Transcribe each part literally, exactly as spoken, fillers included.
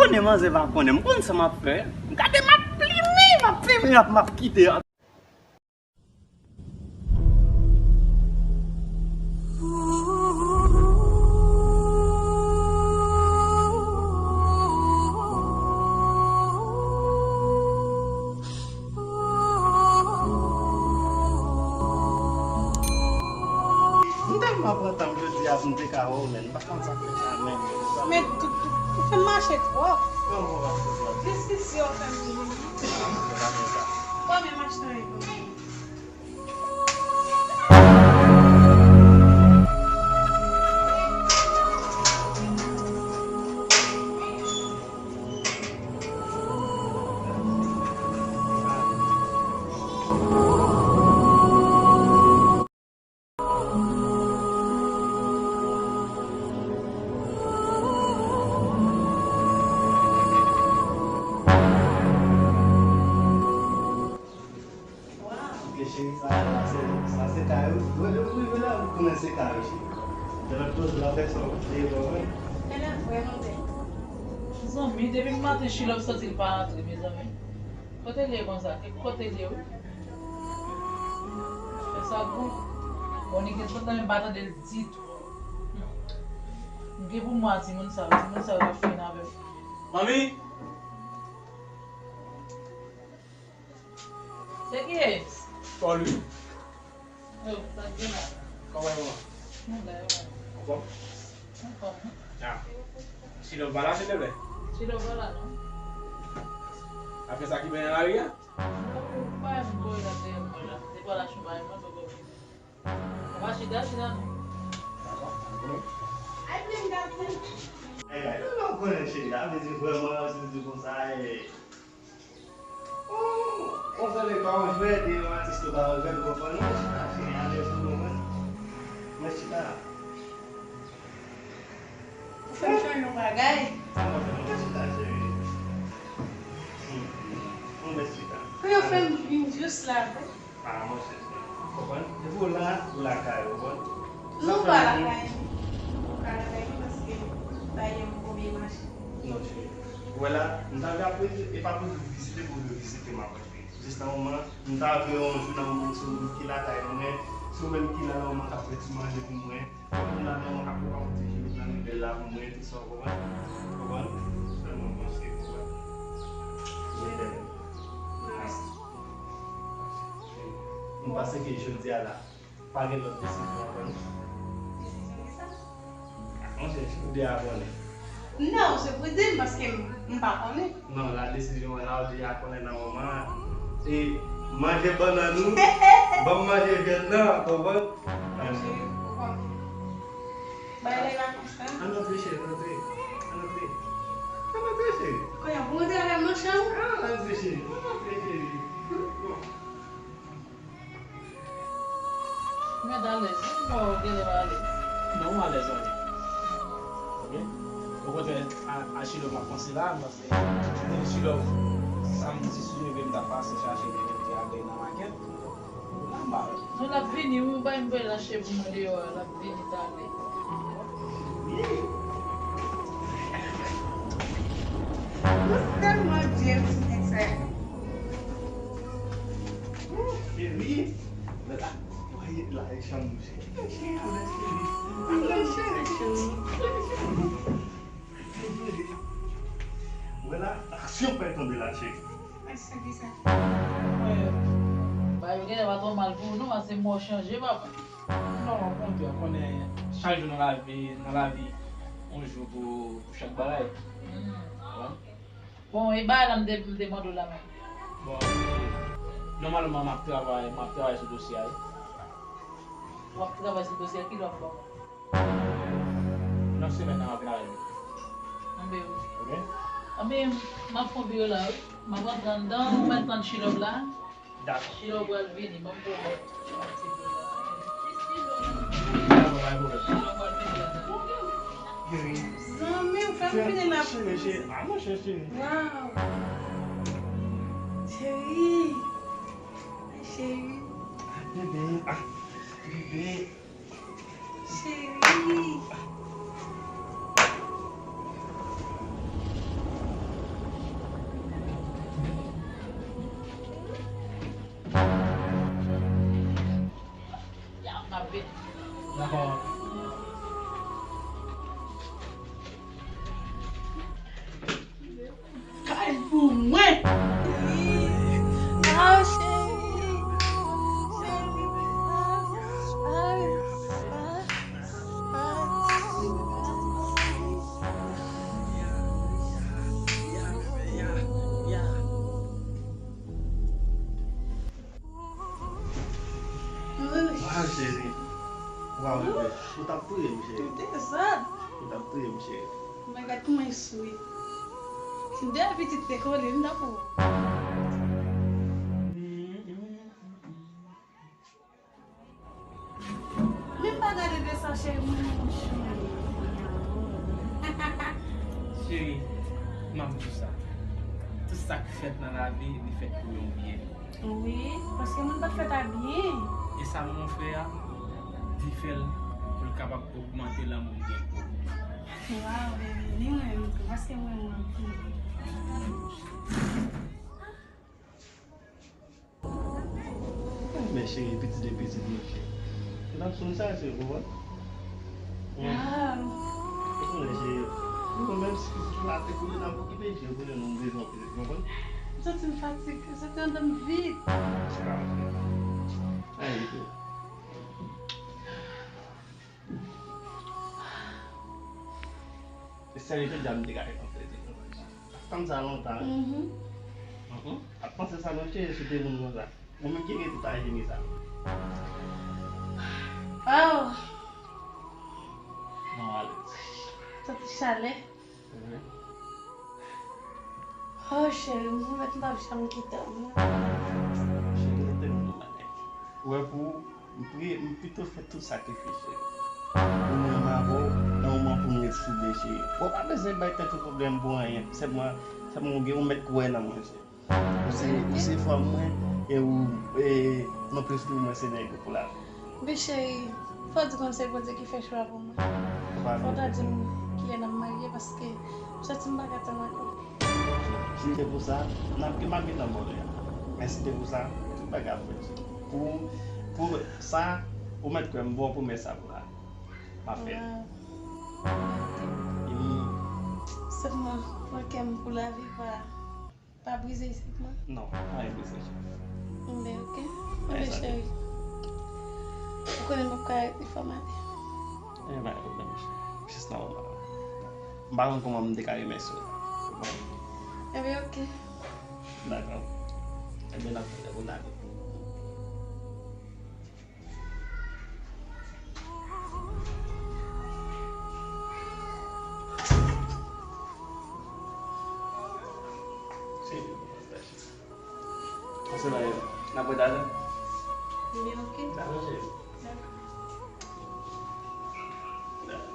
Konnen manzè pa konnen, m konn sa m ap fè. Gade, m ap plimen, m ap plimen, m ap, m ap kite. M tèlman pran tan m jodi a pou m te ka wè w, men m pa konn sa k fè sa menm. Men, ou fè m mache twòp. Kòman w ap fè twòp? Jistis yo fè m vini. Ah, se pa fè sa. Kòman m ap fè sa? Ok, cheri, sa, sa se, sa se kay ou. Wè, depi w rive la, ou konnen se kay ou, cheri. Depi w poze la, fè sa, ou te bon, wi. Mezanmi, depi maten, Chilòv soti, l pa rantre, mezanmi. Kote l ye konsa? Kote l ye, wi? Fè sa gou. Bon, li gen twòp tan, m pa tande l ditou. M gen pou mwen a timoun sa yo, timoun sa yo t ap fin avè m. Manmi! Se kiyès? Paul wi. Yo, sa k gen la? Kòman w ye? Mwen la, yo. Anfòm? Anfòm, wi. Ah. Chilòv pa la, se bebe? Chilòv pa la, non. Apre sa ki benyen lari a? Yo, pa yon boy la dèyè mwen la. Se pa la chonbay mwen, poko vini. Pa chita, chita non. Ay, men gade. Ay, ay, nou, nou konnen chita, vle di vrèman, se di konsa, e, oh, on fè pa yon jwèt, e yon atis nou pa yon jwèt, ou konprann? Mwen chita, chita, alèz, ou konprann? Mwen chita. Ou fè m sonje yon bagay. Sa mwen fè, mwen chita, cheri. Hmm. Mwen chita. Pou yo fè m vin jis la, vre. Ah, monchè, cheri. Konprann? Depi w la, ou lakay ou, konprann? Non, ou pa lakay mwen. Ou ka lakay mwen paske bagay yo poko byen mache. Non, cheri. Ou wè la, m ta vle ap rete, e pa pou vizite, pou vizite m ap rete. Jis nan moman, m ta vle yon jou nan moman se ou menm ki lakay mwen, se ou menm ki la nan moman k ap fè ti manje pou mwen. Ou la nan yon akò pa pou ti jimit nan nivel la pou mwen, tout sa w konprann. Konprann? Sèlman panse, konprann? Je t'aime. Mèsi. M panse ke jodi a la, pa gen lòt desizyon ankò non. Desizyon ki sa? Monchè, si ou de a konnen. Non, se pou di m paske m, m pa konnen. Non, la desizyon an la, ou deja konnen nan moman an. E manje bannann ou, ban m manje vyann nan, konprann? Cheri, ou konnen. Bay lè la konsa. Ann antre, cheri, ann antre. Ann antre. Ann antre, cheri. Kounye a, pou antre avè m nan chanm ou? Ah, ann antre, cheri. Ann antre, cheri. Bon. Mèt alèz, wi, mwen wè w genlè pa alèz. Non, m alèz, wi. Ok? Okontrè, a, a Chilòv m ap panse la, m panse, Chilòv, samdi si Dye vle m t ap pase chache li, m te ale nan makèt. La m pa wè l. Non, l ap vini, wi, ou bay m vre lache pou mwen deyò a, l ap vini talè. Ou tèlman dye, ti nèg sa. Cheri, la, la, la, e chanm nou, cheri. Cheri, cheri, cheri. Wè la, aksyon fè tonbe la, cheri. Aksyon ki sa? Ba yo genlè pa twò mal pou ou non, paske mò chanje, papa. Non, mon pè, konnen chak jou nan lavi, nan lavi, yon jou pou, pou chak bagay. Hmm. Bon, e bagay la m te, m te mande w la menm. Bon, e, nòmalman, m ap travay, m ap travay sou dosye a, wi. W ap travay sou dosye a, kilè w ap ba m? Nan semèn nan, m ap vin avè l. Anben, wi. Ok? Anben, m ap fon biro la, wi. M ap rantre anndan, ou mèt tann Chilòv la. Dakò. Chilòv pral vini, ban m pran yon ti biro la. Dakò, pa gen pwoblèm. Chilòv pral vini la. Cheri. Zanmi, ou fè m fini la. Cheri, cheri. Ah, monchè, cheri. Waw. Cheri. Cheri. Ah, bebe. Ah, bebe. Cheri. Dakò. Kay pou mwen. Ah, cheri. Waw, cheri. Waw, bebe. Ou t ap touye m, cheri. Ou t ap touye m, cheri. Men gad kòman l sweet. Si m te pitit te kole, m t ap ou. Men m pa gade de sa, cheri, m renmen w, cheri. Cheri, m ap di w sa. Tout sa k fèt nan lavi, li fèt pou yon byen. Wi, paske moun pa fèt a byen. E sa moun fè a, li fè l pou l kapab ogmante lanmou l gen pou ou. Waw, baby, li renmen m tou, paske m renmen w anpil. Men cheri, pitit e pitit, men cheri. Se t ap sou sa, cheri, ou konprann? Waw. Ou konnen, cheri, nou menm si pitit la te koule, n ap okipe, cheri, ou konnen nou bezwen pitit, ou konprann? M santi m fatige, m santi anndan m vid. Se pa vre. Anyen ditou. E sèl te dja m te ka fè yon plezi pou mwen. Tann sa lontan, wi. Mhm. Mhm. Ap panse sa, non, cheri, si w te moun konsa. Ou menm ki gen tout aji sa. Oh. Non, ale. Santi chalè. Mhm. Oh, cheri, m pwomèt m p ap janm kite w, non. Cheri, nou te moun bagay. Ou wè, pou M pri-, m pito fè tout sakrifis, cheri. Pou m renmen avè w, nan moman pou m ret soudé, cheri. Ou pa bezwen bay tèt ou pwoblèm pou anyen. Sèlman, sèlman ou gen, ou mèt kwè nan mwen, cheri. Ou se, ou se fanm mwen, e ou, e, nonplis tou, mwen se nèg ou pou lavi. Men cheri, fò w di konn se Bondye ki fè chwa pou mwen. Fò w ta di m kilè n ap marye, paske m santi m pa ka tann ankò. Si te pou sa, n ap gen, m ap gentan mò lè a. Men si te pou sa, tout bagay ap fèt. Pou, pou sa, ou mèt kwè m ba w pwomès sa pou la. M ap fè l. Waw. Wi. Sèlman, pran kè m pou lavi pa, pa brize isit, non? Non, pa brize, cheri. Enben, oke. Enben, cheri. Ou konnen m p ap ka rete, fò m ale. Enben, pa gen pwoblèm, cheri. Jis nan moman. M pa konn kòman m te ka remèsye w. Enben, oke. Dakò. Enben, n ap fè pou n ale. Cheri, pase la, n ap wè talè. Enben, oke. Dakò, cheri. Dakò. Dakò.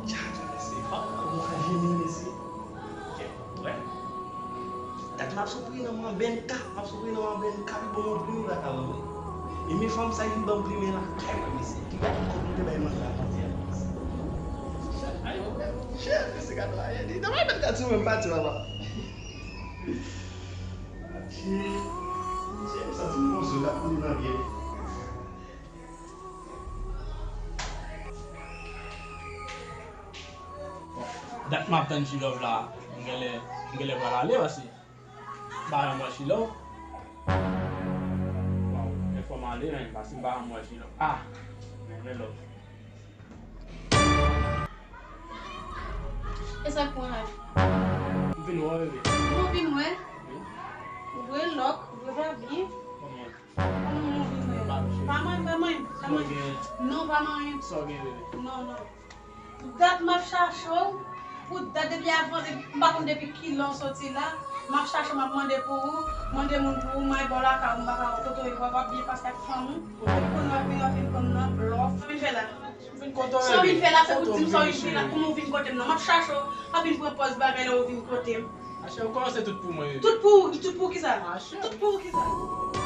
Djak, mesye, fòk mwen jeni, mesye. Kèt, wè. Dat m ap soufri nan mwen benka, m ap soufri nan mwen benka, pi bon mwen prime la ka ban mwen. E men fanm sa ki ban m prime la, kay mwen, mesye. Ki gade kòb nou te bay manzè a panti a, mesye. Chat, ay, mwen, chat, mesye, gade la, li te bay bèl gad sou mwen, m pati, papa. Che, che, m santi m konso, l ap kouri nan pye m. Bon, dat m ap tann Chilòv la, m genlè, m genlè pral ale, paske m pa janm wè Chilòv. Waw, men fò m ale, men, paske m pa janm wè Chilòv. Ah! Men, men lòv. E sa k pran la? M vin wè w, bebe. Ou vin wè? Wi. Ou vre lòk, ou vre pa byen. Kòman? Kòman ou vin wè? Pa manyen, pa manyen, pa manyen. Non, pa manyen. Sa w gen, bebe? Non, non. Dat m ap chache w, pou dat depi avan, depi, m pa konn depi kilè w soti la, m ap chache w, m ap mande pou ou, mande moun pou ou, m al bò lakay ou, m pa ka wè w kote w ye, w ap byen pase ak fanm ou, epi kounye a w ap vin, w ap vin konn nan blòf. Sa w vin fè la? Sa w vin fè la, se pou di m sa w vin fè la. Kòman w vin kote m nan? M ap chache w, w ap vin pran pòz bagay lè w vin kote m. Achè, ou kòmanse tout pou mwen, bebe. Tout pou ou, tout pou kisa? Achè. Tout pou ou kisa?